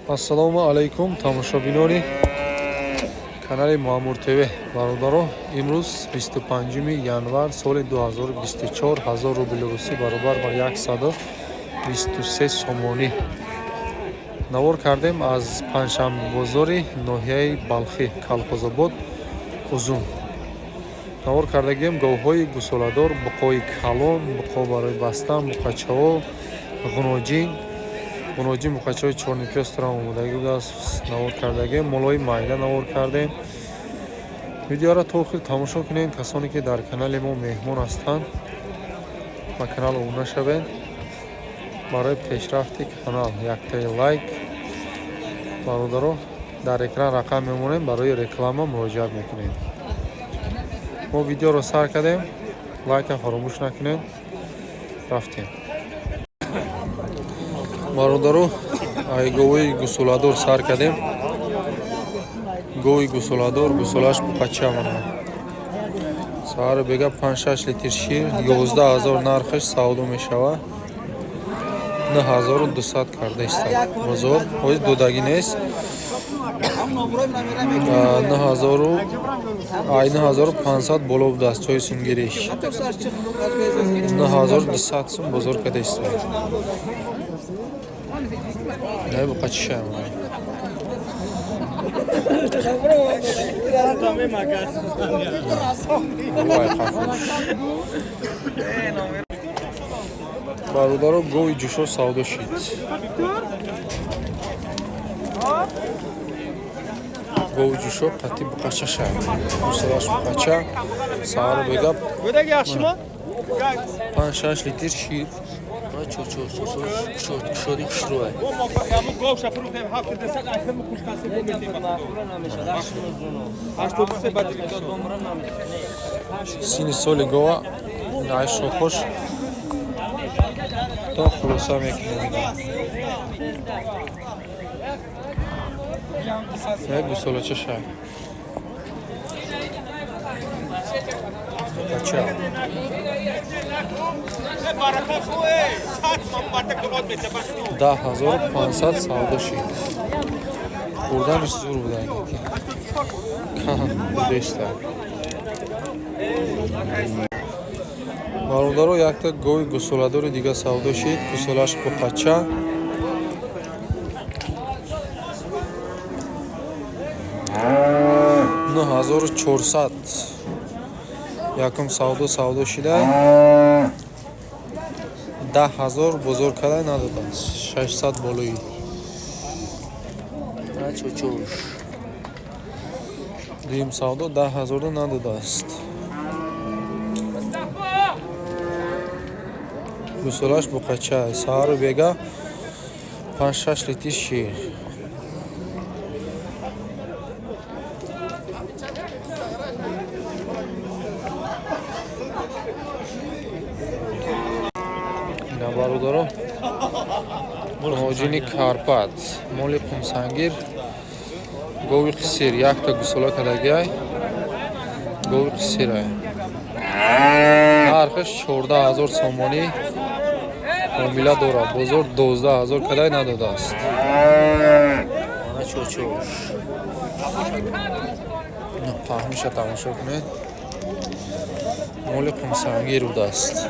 Ассалому алайкум, тамошобинони канали Муаммур ТВ. Бародаро, имрӯз 25 январ соли 2024, 1000 рубли русӣ баробар ба 123 сомонӣ. Навор кардем аз панҷшанбебозори ноҳияи Балхӣ, Калхозобод, Узун. Навор кардагием говҳои гусоладор, буқои калон, буқо барои бастан, буқачаҳо, ғуноҷин, ғуноҷин, буқачаҳои чёрный пёстрам омодагӣ будааст. Навор кардагием молои майда навор кардем. Видеоро то охир тамошо кунед. Касоне ки дар канали мо меҳмон ҳастанд, ба канал обуна шавед. Барои пешрафти канал яктаи лайк. Бародаро, дар экран рақам мемонем, барои реклама муроҷиат мекунед. Мо видеоро сар кардем, лайка фаромӯш накунед. Рафтем. Бародаро, ай говои гусоладор сар кардем. Гови гусоладор, гусолааш буқача мана. Саҳару бега 5-6 литр шир, 11 000 нархаш савдо мешавад. 9200 карда истад. Бозор ҳоз додагӣ нест. 9000, ай 9500 боло будааст ҷои сумгириш. 9200 сум бозор карда истад. Не буқачиша мана. Вай қафош. Бародаро, гови ҷӯшо савдо шид. Гови ҷӯшо қатъи буқачаша. Гусолаш буқача, саҳару бега 5-6 литр шир. Чор чор чор чор кушоди хушрӯай. Сини соли гова ай шохош то хулоса мекунем. Як гусолача шай. Буқача. 10 500 савдо шид. Хӯрданаш зур буда ки. Кам будеста. Бародаро, якта гови гусоладори дига савдо шид. Гусолаш буқача. 9400 якум савдо савдо шида. 10 000 бозор карда надодааст. 600 болои. Чочош. Дуюм савдо 10 000 надодааст. Гусолаш буқача. Саҳару бега 5-6 литр шир. Ина бародаро, муҳоҷини Карпат, моли Қумсангир, гови қисир, якта гусола кардагиай, гови қисирай. Нархаш 14 000 сомонӣ, муомила дорад. Бозор 12 000 кадай надодааст. Мана чочош. Паҳмиша тамошо кунед. Моли Қумсангир будааст.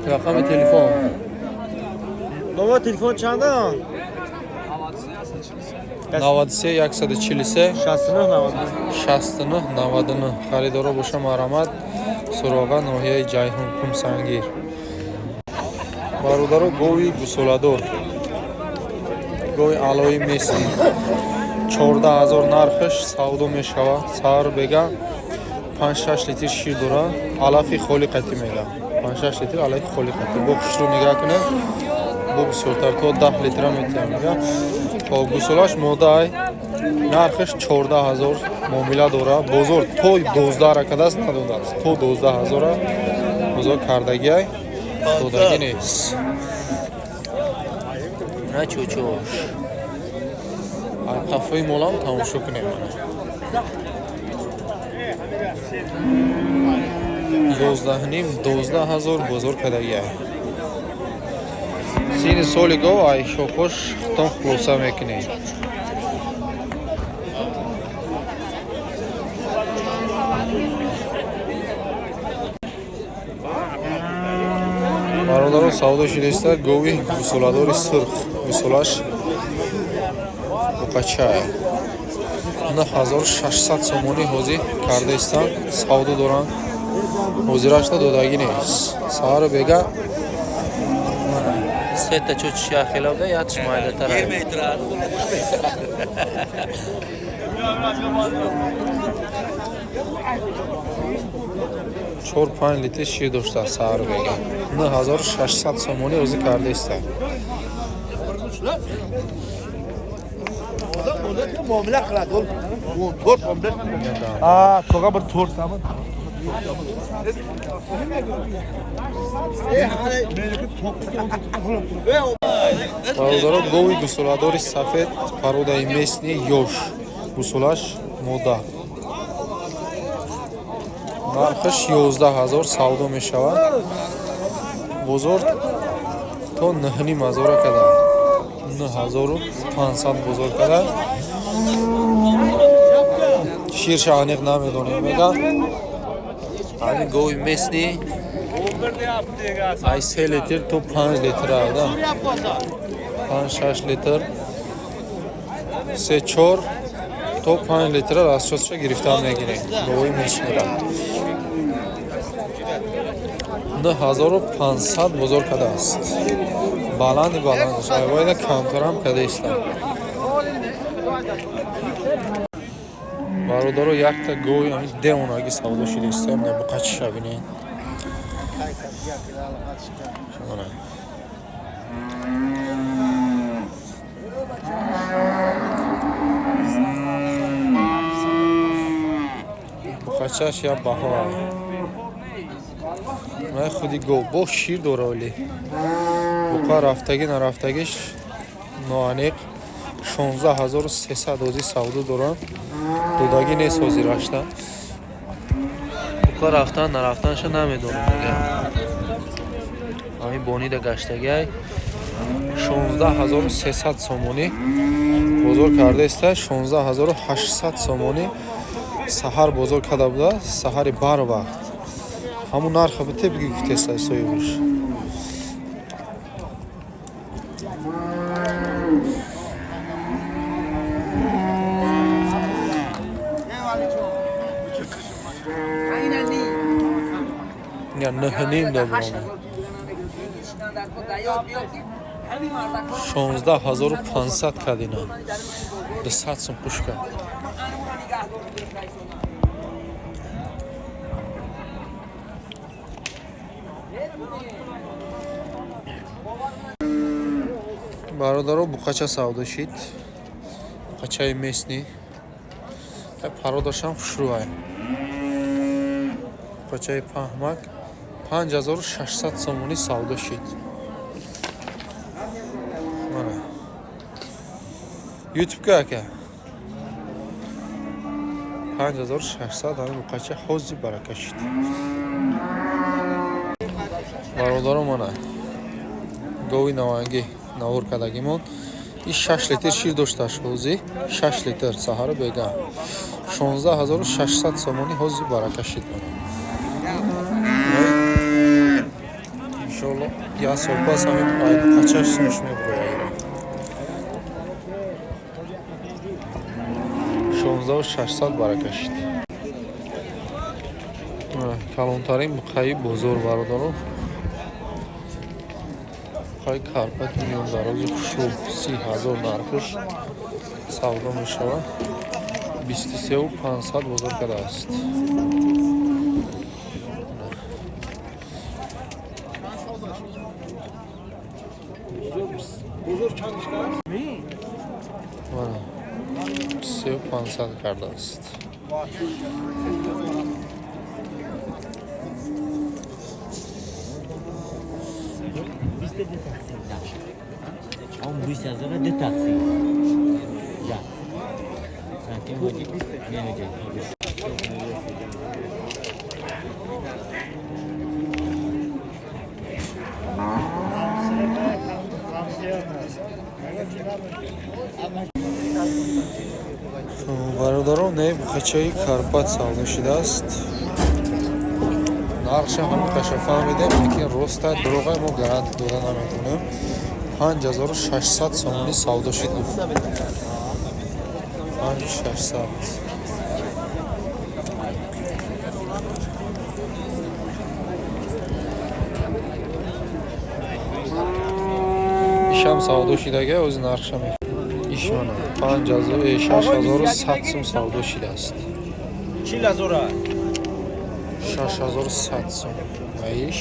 Рақами телефон. Бобо, телефон чанда? 93 143 69 99. 69 99. Харидоро боша, марҳамат. Суроға ноҳияи Ҷайҳун, Қумсангир. Бародаро, гови гусоладор. Гови аълои местный. 14 000 нархаш савдо мешавад. Саҳару бега 5-6 литр шир дорад. Алафи холи қатӣ мега. 5-6 литр алафи холи қатӣ. Бо хушрӯ нигаҳ кунед. Бо бисёртар то 10 литра метиҳам мега. Хоб, гусолаш модаай. Нархаш 14 000, муомила дорад. Бозор то 12 ракадааст надодааст. То 12 000 бозор кардагиай. Додагӣ нест. На чӯчош. Қафои молам тамошо кунем. 11,5, 12 ҳазор бозор кардагия. Сини соли гов ай шохош хитон хулоса мекунем. Бародаро, савдо шудааста гови гусоладори сурх, гусолаш буқачае. 9600 сомонӣ ҳозир кардаистанд, савдо доранд. Ҳозирашта додагӣ нест. Саҳару бега сета чӯчиш яхела буда, ятиш майдатара. 4-5 литр шир доштааст саҳару бега. 9600 сомонӣ ҳозир кардаистанд. Muamele qiladi. To'rt muamele. Ha, to'g'a bir to'rt tamam. Бародаро, гови гусоладори сафед пародаи местни ёш, гусолаш мода. Нархаш 11 000 савдо мешавад. Бозор то 9,5 ҳазора када. 9500 бозор када. Ширша аниқ намедонем, мега. Ҳамин гови местни ай 3 литр то 5 литр да. 5-6 литр, 3-4 то 5 литр расчётша гирифтан мегирем. Гови местнира. 9500 бозор кардааст. Баланди баландаш, айвайда камтарам кардаистанд. Бародаро, якта гови ҳамин девонаги савдо шудаистам, буқачиша бинед. Мана. Буқачаш як баҳо. Ман худи гов бо шир дора, оли. Буқа рафтагӣ нарафтагиш ноаниқ. 16 300 ҳозир савдо доранд. Додагӣ нест ҳозирашта. Буқа рафтан нарафтанша намедонам, мега. Ҳамин бонида гаштагиай 16 300 сомонӣ бозор кардаиста, 16 800 сомонӣ саҳар бозор карда буда, саҳари барвақт. Ҳамун нарха бите биги гуфтеста соҳибаш. Я 9,5 добром. 16 500 кадина. 200 сум пушка. Бародаро, буқача савдо шид. Буқачаи местни. Пародашам хушрӯай. Буқачаи паҳмак 5600 сомонӣ савдо шид. Мана. Ютуб-ка ака. 5600 ҳамин буқача ҳозир барака шид. Бародаро, мана. Гови навангӣ навор кардагимон. Ин 6 литр шир дошташ ҳозир. 6 литр саҳару бега. 16 600 сомонӣ ҳозир барака шид. Иншоалло, як сол пас ҳамин ай буқачаш сумш мебурояд. 16 600 барака шид. Калонтарин буқаи бозор, бародаро. Буқаи карпати миёндарози хушрӯ 30 000 нархш савдо мешавад. 23 500 бозор кардааст. Мана 23 500 кардааст. Он 20 000 ду тақсим. Я. Сантим ҳоҷи. Не ҳоҷи. Бародарон, не бухачаи Карпат савдо шудааст. Нархша ҳамин қаша фаҳмидем, лекин роста дурӯға мо гарант дода наметавонем. 5600 сомонӣ савдо шуд гуфт. 5600. Ишам савдо шидага, ози нархша меф. Ишона 6100 сум савдо шудааст. 40 000. 6100 сум. Иш,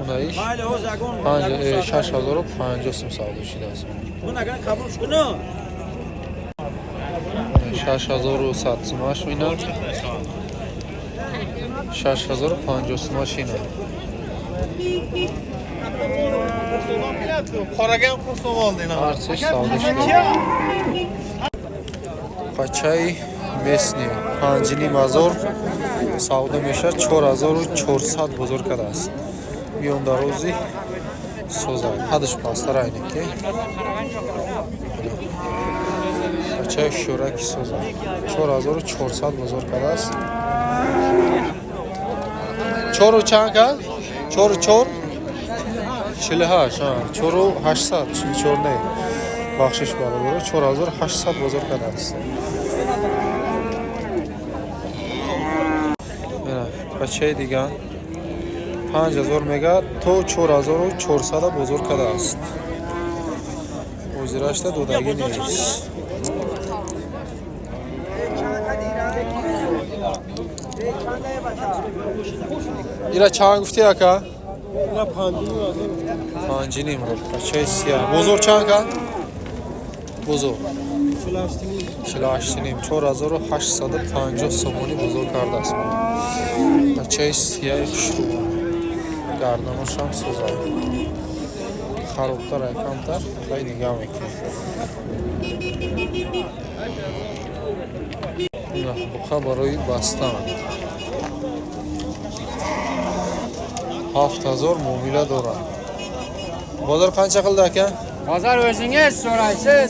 унаиш 6050 сум савдо шудааст. 6100 сумаш ина. 6050 сумаш ина. Ҳарсеш савдо шудааст. Қачаи местни 5500 савдо мешавад, 4400 бозор кардааст. Миён дарози соза. Ҳадаш пастара айне ки. Қачаи шӯраки соза. 4400 бозор кардааст. Чору чанд кард? Чору чор? 48, 4800, 44 не. Бахшиш бародаро, 4800 бозор кардааст. Бачаи дигар 5000 мега то 4400 бозор кардааст. Озирашта додагӣ нест. Ира чанд гуфтӣ ака? 5,5 рубл. Бачаи сия. Бозор чанд кард? Бозор 48,5, 4850 сомонӣ бозор кардааст. Бачаи сияи хушрӯ. Гарданошам созад. Харобтар камтар, хай нигаҳ мекунем. Буқа барои бастан. 7000 муомила дорад. Бозор qancha qildi aka? Bozor o'zingiz so'raysiz.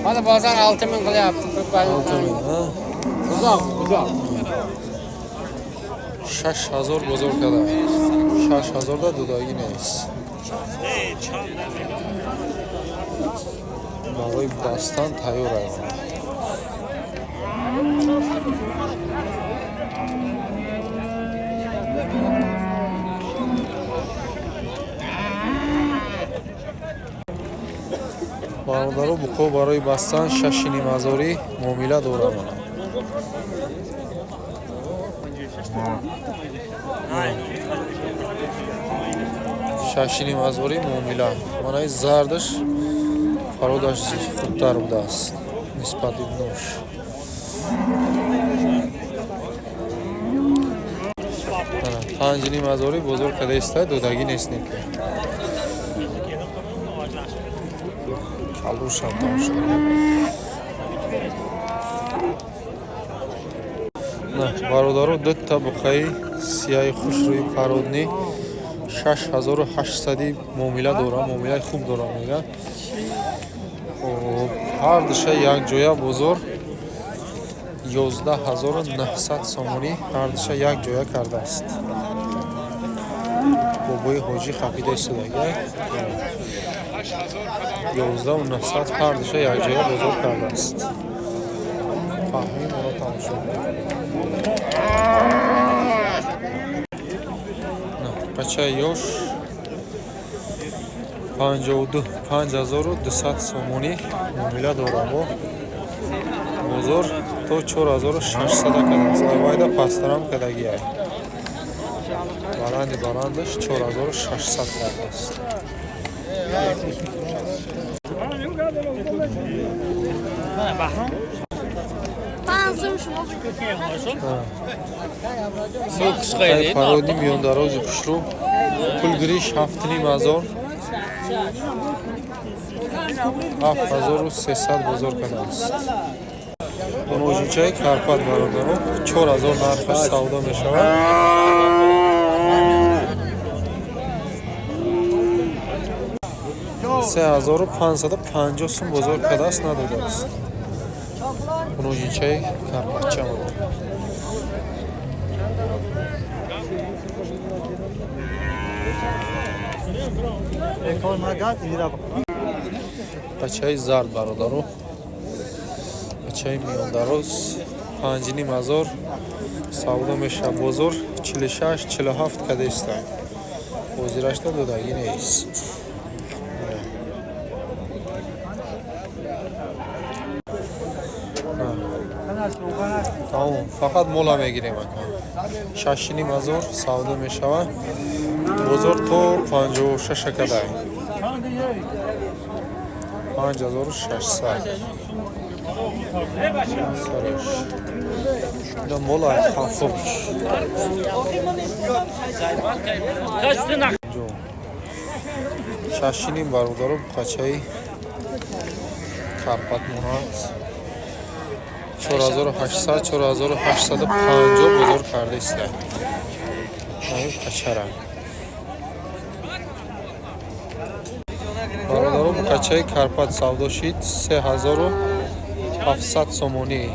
Hozir bozor 6000 qilyapti. 6000, ha? Uzoq, uzoq. 6000 бозор карда. 6000 да додагӣ нест. Барои бастан тайёр аст. Бародаро, буқо барои бастан 6500 муомила дорад. 6500 муомила. Манаи зардаш пародаш хубтар будааст нисбати нош. 5500 бозор кадаиста, додагӣ нест неки. Калушам тамошо. Бародаро, дута буқаи сияи хушрӯи пароднӣ 6800 муомила дорам, муомилаи хуб дорам мега. Хоб, ҳар душа якҷоя бозор 11900 сомонӣ ҳар душа якҷоя кардааст. Бобои ҳоҷӣ хапида истодага. 11900 ҳар душа якҷоя бозор кардааст. Фаҳмим оно тамошо. Бачаи ёш 52 5200 сомонӣ муомила дорам. Бозор то 4600 кардааст. Айвайда пасттарам кардагиай. Баланди баландаш 4600 кардааст. Пародни миёндарози хушрӯ пулгириш 7500. 7300 бозор кардааст. Ножинчаи карпат бародаро 4000 нархаш савдо мешавад. 3550 сум бозор кардааст, надодааст. Ножинчаи карпатча бачаи зард бародаро, бачаи миёндароз 5500 савдо мешавад. Бозор 46 47 кадеста. Ҳозирашда додагӣ нест. Тамом, фақат мола мегирем ака. 6500 савдо мешавад. Бозор то 56 кадай. 5600. Сараш. Да мола хафош. 6,5 бародаро бухачаи карпат монад. 4800 4850 бозор кардааст. Ай қачара. Бародаро бухачаи карпат савдо шид 3700 сомонӣ.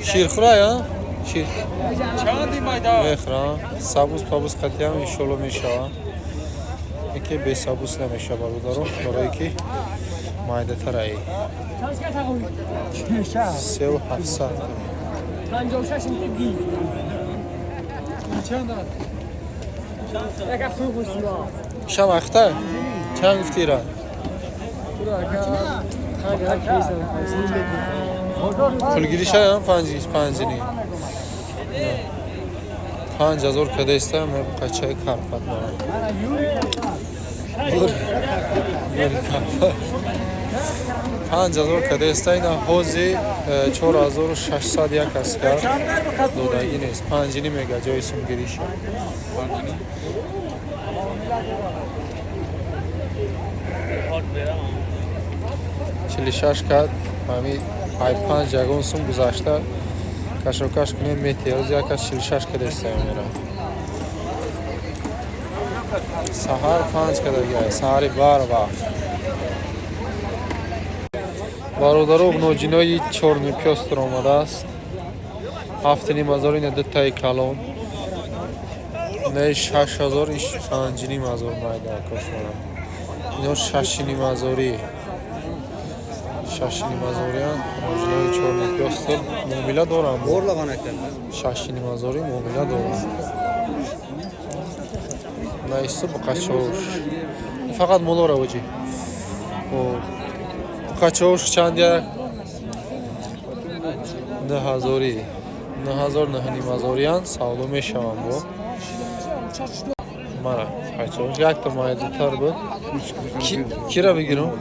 Ширхӯрая? Шир. Мехӯрам. Сабуз пабуз қатиам иншолло мешава. Яке бесабуз намешава бародаро, барое ки майдатараи. 3700. Шам ахта? Чанд гуфтира? Пулгириша панҷини. 5000 кадаиста ме қачаи карпат мана. Карпат. 5000 кадаиста ина ҳози 4600 як аскар додагӣ нест. 5,5 мега ҷои сумгириша. 46 кад ҳами 5 ягон сум гузашта кашокаш кунем мети. Ҳози як аз 46 кадаиста мера. Саҳар 5 кадагиай, саҳари бар вақт. Бародаро ноҷинои чорни пёстр омадааст. 7500 ина дутаи калон. Не 6000 иш 5500 майда кошмона. Ино 6500. 6500 ноҷинои чорни пёстр муомила дорам. 6500 муомила дорам. На исту бақачош. Фақат молора оҷи. Бақачош чанд як? 9000. 9000 9500 савдо мешаванд бо. Мана бақачош якта майдатар буд. Кира бигирам?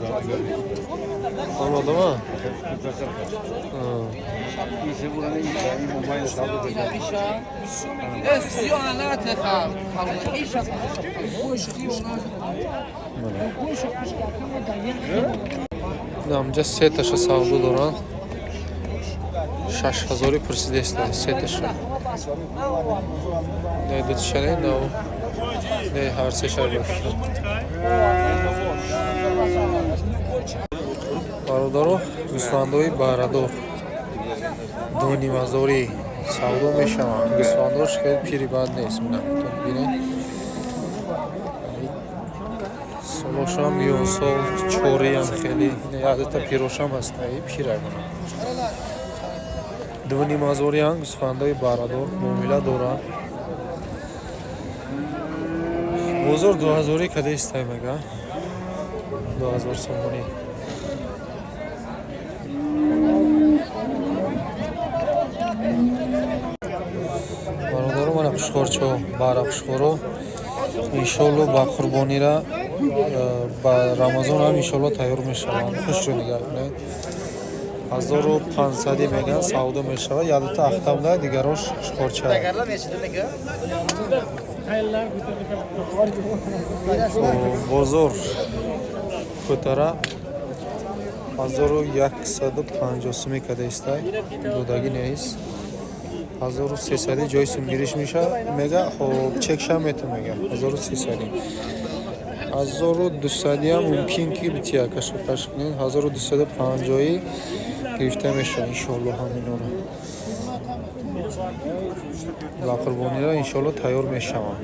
Омадама? Инҷа сеташа савдо доранд. 6000 пурсидеста сеташа. Не дуташа не, не ҳар сеша бошад. Бародаро гӯсфандои барадор 2500 савдо мешаванд. Гӯсфандош хеле пири бад нест. Бинед. Солошам миёнсол чориам хеле ядата пирошам ҳаст, пира мана. 2500 гӯсфандои барадор муомила доранд. Бозор 2000 кадеистай мега. 2000 сомонӣ. Бародаро мана қушқорчо, бара қушқоро иншолло ба қурбонира ба Рамазон ҳам иншолло тайёр мешаванд. Хушро нигаҳ кунед. 1500 меган савдо мешавад. Якдута ахтамда, дигарош шикорча. Бозор кӯтара 1150 суми кадаистай, додагӣ нест. 1300 ҷои сумгириш меша мега. Хоб, чекша мету мега 1300. 1200 мумкин ки бития кашокаш кунед. 1250 гирифта мешавад иншоалло. Ҳаминора ва қурбониро иншоалло тайёр мешаванд.